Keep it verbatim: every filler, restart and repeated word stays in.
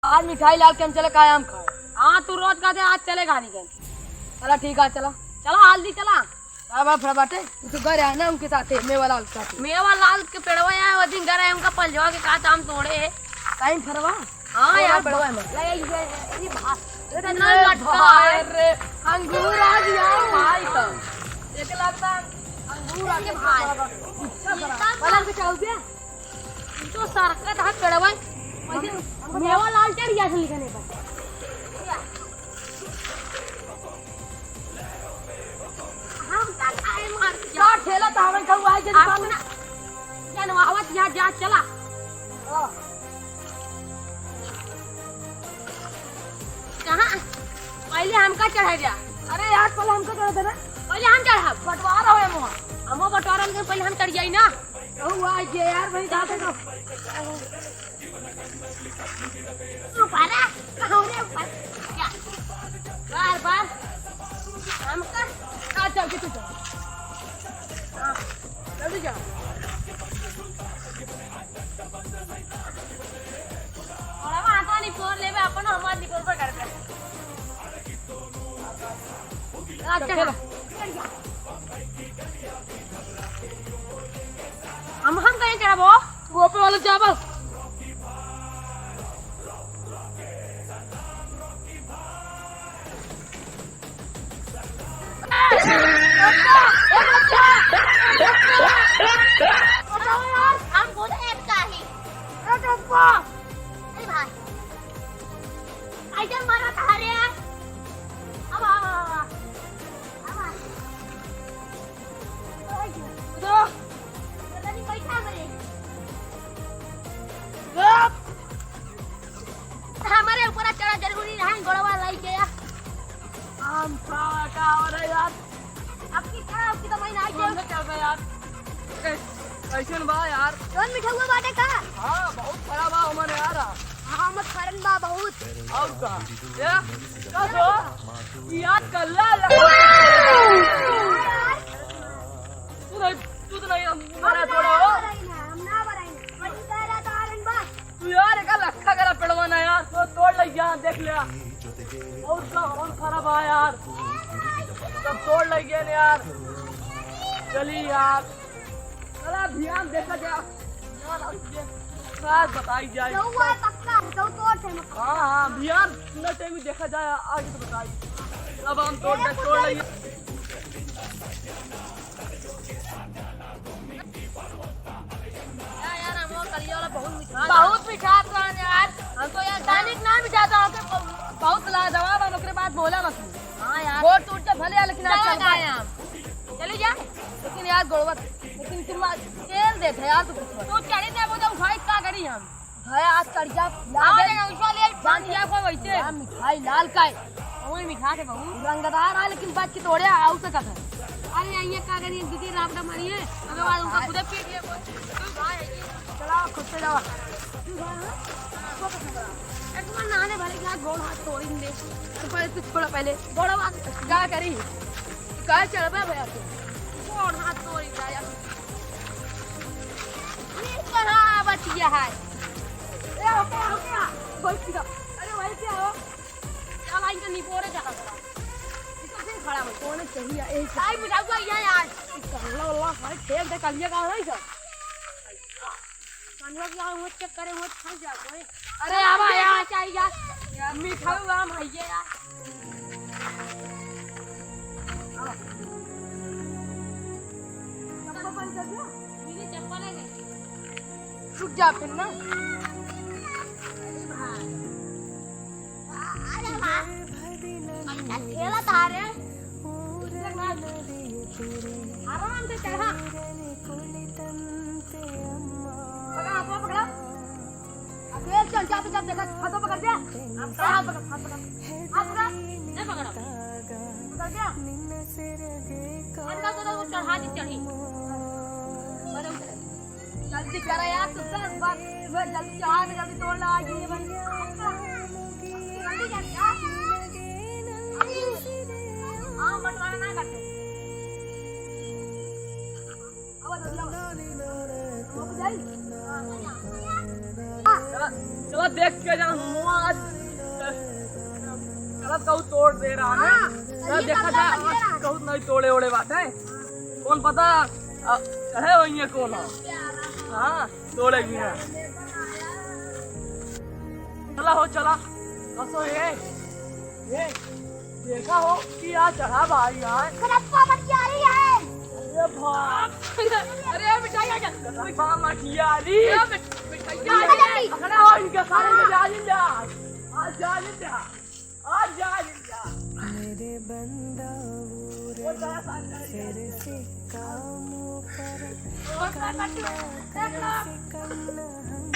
आज मिठाई लाल के हम चले, का आम खाए। हाँ, तू रोज कहते, आज चले कहानी के। चला ठीक है, चला। चला, हल्दी चला। बाबा फड़ा बाटे, तू तो घर आना उनके साथे, मेवा लाल के साथे। मेवा लाल के पेड़वा है, वो दिन घर आए, उनका पलझवा के कहा था हम तोड़े है। टाइम फरवा? हाँ थोड़ा यार, पेड़वा है मत। ले, ये, ये, ये भाई, इतना अरे लटका है। भाई रे, अंगूर आ गया भाई तो। एक लगता अंगूर आ ये गया भाई। भाई। अच्छा ये बड़ा। तब पलंग पे चढ़ गया। तो सरकत हाथ पेड़वा है। वैसे हमको मेवा लाल चढ़ गया असली खाने पर। हम का खाए मार का ठेला तो हमें कहू आए के दुकान में। अपना जनवावत यहाँ जा चला। हाँ। कहाँ? पहले हमका चढ़ा जा। अरे यार, पहले हमका चढ़ा देना। पहले हम चढ़ब। बंटवारा हो मुआ। हमो बंटवारा में पहले हम चढ़ जाई ना। कहू आए के यार, भाई जाते तो। ऊपर आ, हमरे ऊपर। क्या? बार, बार। हमका। आ, चल, तू चल। हाँ, जल्दी जा। और अब हाथवा निपोर लेबे, अपन हमार निपोर पर कर दे। अच्छा। हम, हम कहीं चढ़बो? वो पे वाला चावल। हम बोले एक का ही। अरे भाई। ऐसे मरा था रे यार। अब आ, आ, आ, आ। अब आ। ओए, तो पता नहीं कैसा मरे। हमारे ऊपर चढ़ा जरूरी नहीं, गोड़वा लाई गया। हम का, का हो रहा है यार? आपकी का, आपकी तो मैं नहीं हम चल रहा यार। ए, कैसन बा यार? कौन मीठा हुआ बाटे का? हाँ, बहुत खराब बा हमन यार। हाँ, मत फरन बा बहुत। और का? ए, का तो? यार कल्ला लगा। तू नहीं, तू तो नहीं, हम मना थोड़ा हो। हम ना बराई ना, हम ना बराई ना। तू यार, एका लक्खा करा पेड़वा ना यार, तो तोड़ लग गया, देख ले। और का, और खराब है यार, सब तोड़ लग गया ना यार। चली यार, चला ध्यान देखा जा यार, अब ये का बताई जाए। तो हुआ है पक्का, तो तोड़ थे मत। हाँ, हाँ, ध्यान न टाइम देखा जाए, आगे तो बताई। अब हम तोड़, तोड़ लग गया। यार, यार, हम लोग कलिया वाला बहुत मीठा था। बहुत मीठा था यार। हम तो यार दानिक ना मीठा था, ओके, बहुत लाजवाब है, ओकरे बाद बोला मत। हाँ यार। गोड़ टूट के भले आ, लेकिन आज चल पाए हम। चले जा। लेकिन यार, गोड़वा, लेकिन तुम आज तेल देते यार, तू। तू चढ़ी दे, वो तो उठाई का करी हम। भाई, आज चढ़ जा, हाँ, यार, लेकिन उसको ले, जान जान जा, कोई वैसे। यार, मिठाई लाल का है। वही मिठा थे बहुत। रंगदार है, लेकिन बच के तोड़े, आऊ से कथा। अरे, आइए, का करिए, दीदी रावटा मारिए, अगर बाद उनका खुदे पीट लिया कोई। तू भाई, आइए। चला, खुद से जाओ। तू भाई, हाँ? एक बार नहाने भले के हाथ, गोड़ हाथ तोड़ ही दे। अरे, पहले तू छोड़ा, पहले। गोड़ हाथ। का करी? का चढ़बे भैया तू? गोड़ हाथ तोड़ ही जाए। ये कहाँ बचिया है? ए, हो गया, हो गया। बैठ जा। अरे, भाई, क्या हो? क्या भाई, इनका निपोरे चढ़ा पड़ा। इसको फिर खड़ा हो। कौन चाहिए? ए, भाई, मिठाई हुआ, ये यार। कल्ला, वल्ला, भाई, फेंक दे, कलिया का है, सर। कानवा के यहाँ हुआ चेक करे, हुआ फंस जा कोई। अरे, आवा यार। चाहिए यार। मीठा हुआ, हम हइये यार। चप्पल बंद कर दिया? मेरी चप्पल है नहीं। रुक जा फिर ना। अरे वाह। अच्छा ठेला था रे। आराम से चढ़ा। पकड़ा, हाथवा पकड़ा। अबे चल, जा तो, जा, देखा, हाथवा पकड़ दे। हाथ पकड़, हाथ पकड़। हाथ पकड़। नहीं पकड़ा। पकड़ दिया? अंदर को तो चढ़ा दी, चढ़ी। अरे उधर। जल्दी करा यार, तू दस बार, वो जल्दी चढ़ा दे, जल्दी तोड़ ला, आगे ये बन। जल्दी कर यार। हाँ, बंटवारा ना करते। चला, चला देख के जा, मुआ आज गलत कहूँ तोड़ दे रहा है। हाँ, तो देखा जाए, आज कहूँ नहीं तोड़े ओड़े बात है। कौन पता, अ, चढ़े होइए कौन है। हाँ, तोड़े भी ना। चला हो, चला। कसो ये, ये, देखा हो कि आज चढ़ा भाई यार। कनप्पा मटियारी है। अरे बाप। अरे मिठाई आ गया। कनप्पा मटियारी। अरे मिठ-, मिठाई आ गया। अरे इनका सारे में जा, जा। आज जा, जा। आज जा, जा। मेरे बंदा वो रे, तेरे से काम पर कंधा तेरे से कंधा हम।